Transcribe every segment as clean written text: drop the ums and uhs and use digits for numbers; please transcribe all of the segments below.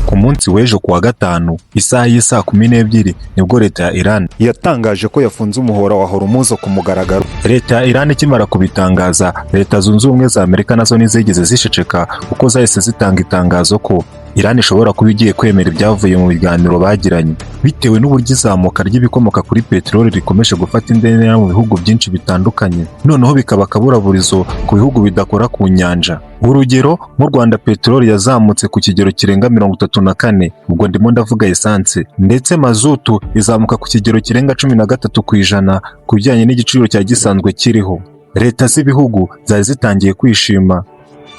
Ku munsi w'ejo kuwa gatanu, isaha y'isaa 12, nibwo leta ya Iran yatangaje ko yafunze umuhora wa Hormuz ku mugaragaro. Leta ya Iran ikimara kubitangaza, Leta Zunze Ubumwe za Amerika nazo ntizigeze ziceceka, kuko zahise zitanga itangazo ko Iran ishobora kuba igiye kwemera ibyavuye mu biganiro bagiranye, bitewe n'uburyo izamuka ry'ibikomoka kuri peteroli rikomeje gufata indi ntera mu bihugu byinshi bitandukanye, noneho bikaba akaburaburizo ku bihugu bidakora ku nyanja. Urugero, mu Rwanda peteroli yazamutse ku kigero kirenga 34, ubwo ndimo ndavuga esanse, ndetse mazutu izamuka ku kigero kirenga 13% ku bijyanye n'igiciro cyari gisanzwe kiriho. Leta z'ibihugu zari zitangiye kwishima,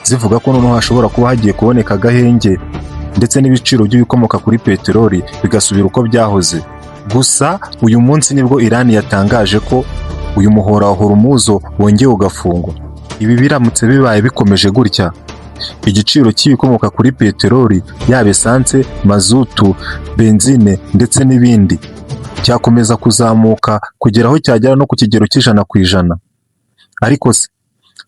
zivuga ko noneho hashobora kuba hagiye kuboneka agahenge, ndetse n'ibiciro by'ibikomoka kuri peteroli bigasubira uko byahoze. Gusa uyu munsi nibwo Iran yatangaje ko uyu muhora wa Hormuz wongeye ugafungwa. Ibi biramutse bibaye bikomeje gutya, igiciro cy'ibikomoka kuri peteroli, yaba esanse, mazutu, benzine ndetse n'ibindi, cyakomeza kuzamuka kugera aho cyagera no ku kigero cy'100%. Ariko se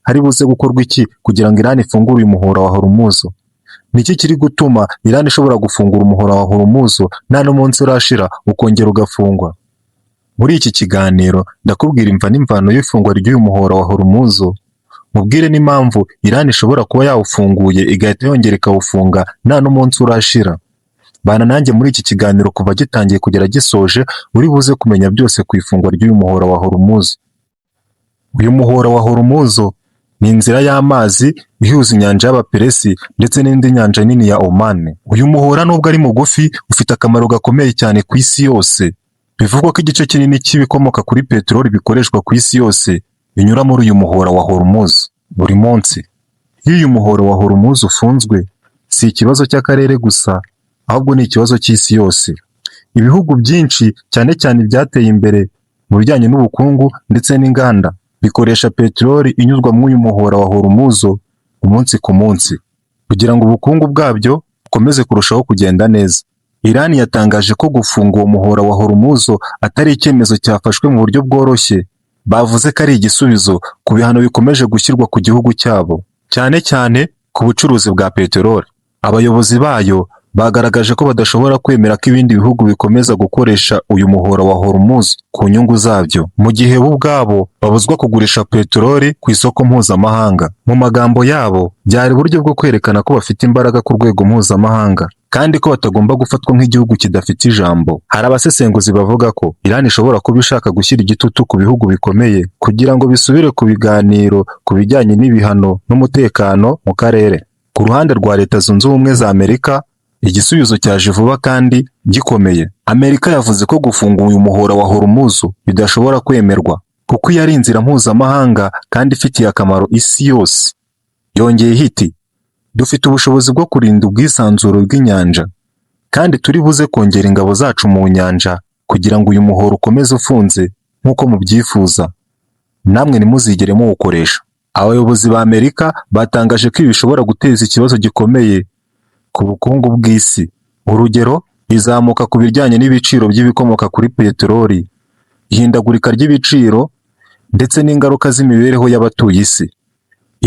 hari buze gukorwa iki kugira ngo Iran ifungure uyu muhora wa Hormuz? Ni iki kiri gutuma Iran ishobora gufungura umuhora wa Hormuz nta n'umunsi urashira ukongera ugafungwa? Muri iki kiganiro ndakubwira imva n'imvano y'ifungwa ry'uyu muhora wa Hormuz, mubwire n'impamvu Iran ishobora kuba yawufunguye igahita yongera ikawufunga nta n'umunsi urashira. Bana nanjye muri iki kiganiro kuva gitangiye kugera gisoje, uri buze kumenya byose ku ifungwa ry'uyu muhora wa Hormuz. Uyu muhora wa Hormuz ni inzira y'amazi ihuza inyanja y'Abaperesi ndetse n'indi nyanja nini ya Oman. Uyu muhora, nubwo ari mugufi, ufite akamaro gakomeye cyane ku isi yose. Bivugwa ko igice kinini cy'ibikomoka kuri peteroli bikoreshwa ku isi yose binyura muri uyu muhora wa Hormuz buri munsi. Iyo uyu muhora wa Hormuz ufunzwe, si ikibazo cy'akarere gusa, ahubwo ni ikibazo cy'isi yose. Ibihugu byinshi, cyane cyane ibyateye imbere mu bijyanye n'ubukungu ndetse n'inganda, bikoresha peteroli inyuzwa muri uyu muhora wa Hormuz umunsi ku munsi kugira ngo ubukungu bwabyo bukomeze kurushaho kugenda neza. Iran yatangaje ko gufunga uwo muhora wa Hormuz atari icyemezo cyafashwe mu buryo bworoshye. Bavuze ko ari igisubizo ku bihano bikomeje gushyirwa ku gihugu cyabo, cyane cyane ku bucuruzi bwa peteroli. Abayobozi bayo bagaragaje ko badashobora kwemera ko ibindi bihugu bikomeza gukoresha uyu muhora wa Hormuz ku nyungu zabyo, mu gihe bo ubwabo babuzwa kugurisha peteroli ku isoko mpuzamahanga. Mu magambo yabo, byari uburyo bwo kwerekana ko bafite imbaraga ku rwego mpuzamahanga kandi ko batagomba gufatwa nk'igihugu kidafite ijambo. Hari abasesenguzi bavuga ko Iran ishobora kuba ishaka gushyira igitutu ku bihugu bikomeye kugira ngo bisubire ku biganiro ku bijyanye n'ibihano n'umutekano mu karere. Ku ruhande rwa Leta Zunze Ubumwe za Amerika, igisubizo cyaje vuba kandi gikomeye. Amerika yavuze ko gufunga uyu muhora wa Hormuz bidashobora kwemerwa, kuko iyo ari inzira mpuzamahanga kandi ifitiye akamaro isi yose. Yongeyeho iti: "Dufite ubushobozi bwo kurinda ubwisanzure bw'inyanja, kandi turi buze kongera ingabo zacu mu nyanja kugira ngo uyu muhora ukomeze ufunze nk'uko mubyifuza. Namwe ntimuzigere muwukoresha." Abayobozi ba Amerika batangaje ko ibi bishobora guteza ikibazo gikomeye ku bukungu bw'isi. Urugero, izamuka ku bijyanye n'ibiciro by'ibikomoka kuri peteroli, ihindagurika ry'ibiciro ndetse n'ingaruka z'imibereho y'abatuye isi.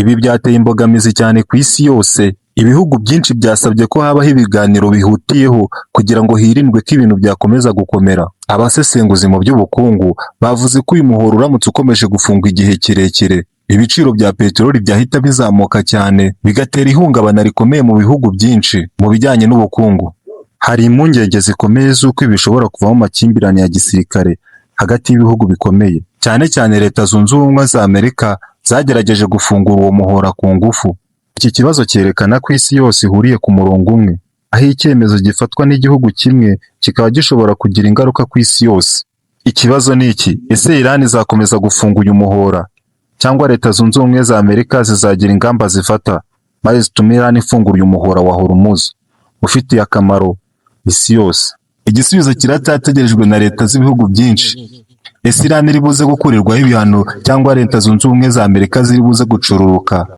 Ibi byateye imbogamizi cyane ku isi yose. Ibihugu byinshi byasabye ko habaho ibiganiro bihutiyeho kugira ngo hirindwe ko ibintu byakomeza gukomera. Abasesenguzi mu by'ubukungu bavuze ko uyu muhoro uramutse ukomeje gufungwa igihe kirekire, ibiciro bya peteroli byahita bizamuka cyane, bigatera ihungabana rikomeye mu bihugu byinshi mu bijyanye n'ubukungu. Hari impungenge zikomeye z'uko ibi bishobora kuvamo amakimbirane ya gisirikare hagati y'ibihugu bikomeye, cyane cyane Leta Zunze Ubumwe za Amerika zagerageje gufungura uwo muhora ku ngufu. Iki kibazo cyerekana ko isi yose ihuriye ku murongo umwe, aho icyemezo gifatwa n'igihugu kimwe kikaba gishobora kugira ingaruka ku isi yose. Ikibazo ni iki: ese Iran izakomeza gufunga uyu muhora, cyangwa Leta Zunze Ubumwe za Amerika zizagira ingamba zifata maze zitume Iran ifungura uyu muhora wa Hormuz ufitiye akamaro isi yose? Igisubizo kiracyategerejwe na leta z'ibihugu byinshi. Ese Iran iri buze gukurirwaho ibihano, cyangwa Leta Zunze Ubumwe za Amerika ziri buze gucururuka?